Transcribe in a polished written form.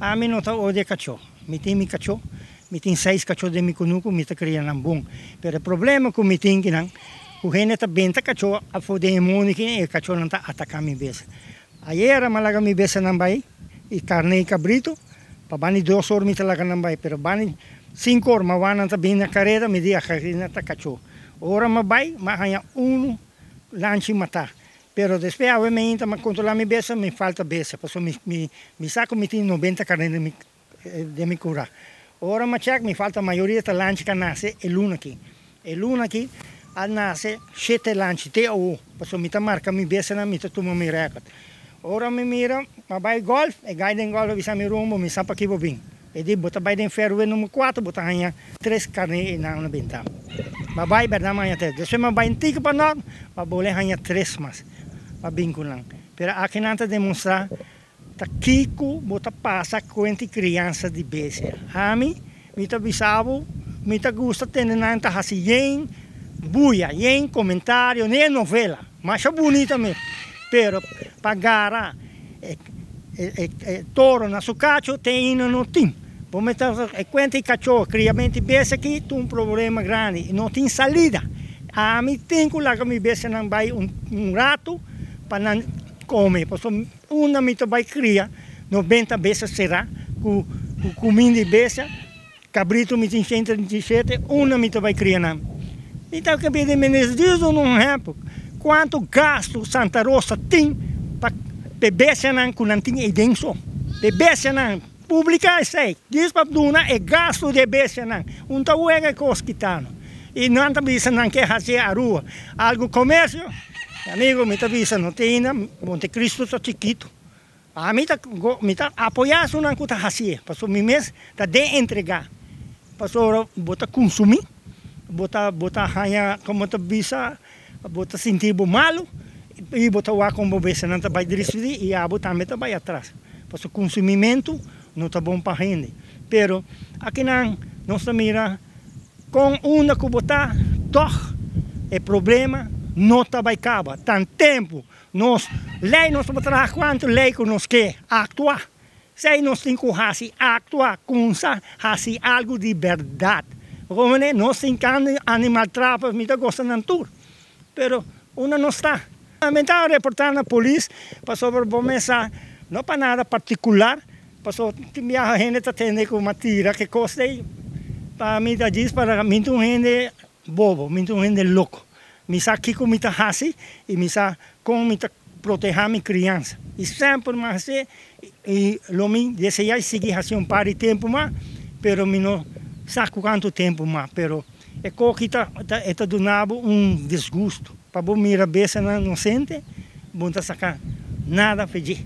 Ami no ta odia kachó. Mi tin mi kachó. Mi tin seis kachó den mi kunuku, mi ta kria nan bon. Pero e problema ku mi tin kinan, ku hende ta benta kachó afó den e mondi ki e kachónan ta ataká mi bes. Ayera mi a laga mi besanan bai, i karné i kabritu, pa bani dos or mi ta laga nan bai, pero bani sinku or mi a wak nan ta bini na kareda, mi di agarina ta kachó. Ora mi a bai, mi a haña unu lanchi matá. Pero despues awe mi inta mi a controla mi besa, mi falta besa, pasobra mi mi mi sa cu mi tin noventa carne den mi den mi cura. Ora mi a check mi falta mayoria ta lanchi cu a nace e luna aki. E luna aki a nace shete lanchi te awo, pasobra mi ta marca mi besanan, mi ta tuma mi record. Ora mi mira, mi a bay golf, e guy den golf a bisa mi rumbo, mi sa paki bo bin. E di, bo ta bai den fairway number kuater, bo ta haña tres karné einan na benta. M'a bai bèrdat m'a haña tres. Despues m'a bai un tiki pa nòrt, m'a bole haña tres mas. M'a bin ku nan. Pero aki nan ta demostrá ta kiko bo ta pasa kuenta i kriansa di bestia. Ami, mi ta bisa bo, mi ta gusta tende nan ta hasi yen buya, yen komentario, ni e novela. Masha bunita mes. Pero pa gara e. E toro na su cacho te ainda no tin. Bo mester e cuenta e cacho criamento di bestia aki ta un problema grandi y no tin salida. Ami tin cu laga mi bestianan bay un rato pa nan come pasobra unda mi ta bay cria noventa bestia cera cu cuminda di bestia, cabrito mi tin 137 unda mi ta bay cria nan. Mi ta pidi minister dios un ehempel cuanto gasto Santa Rosa tin pa e bestianan cu nan tin eyden so. E bestianan, publica esey, dios pa duna e gasto di e bestianan. Un ta wega e cos kitano. Y nan ta bisa nan ke haci Aruba algo comercio. Mi amigo mi ta bisa no tin ainda, Montecristo ta chikito. Ami ta mi ta apoyá esunnan ku ta hasié, pasobra mi mes ta den entregá. Pasobra bo ta kunsumí, bo ta bo ta haña komo ta bisa, bo ta sinti bo malu i bo ta wak kon bo besanan ta bai drisidi i abo tambe ta bai atras. Pasobra kunsumimentu no ta bon pa hende. Pero akinan nos ta mira kon unda ku bo ta, tòg e problema no ta bai kaba. Tan tempu Nos lei nos ta traha kuantu lei ku nos ke aktua. Esei nos tin ku hasi, aktua, kunsa hasi algu di bèrdat. Komprende? Nos tin kende animal trapa, mi ta gosta nan tur. Pero unda nos ta? Mi ta reportá na polis pasobra bo mes sa no pa nada partikular, pasobra tin biaha hende ta tende ku mi a tira ke kos ei. Pa mi ta djis para mi ta un hende Bobo, mi ta un hende loko. Mi sa kiko mi ta hasi i mi sa kon mi ta protehá mi kriansa. I semper mi a hasié i lo mi deseá i sigui hasié un par di tempu mas, pero mi no sa ku kantu tempu mas. Pero e koki ta e ta duna bo un disgusto pa bo mira besanan nosente, bo no ta saka nada fe dje.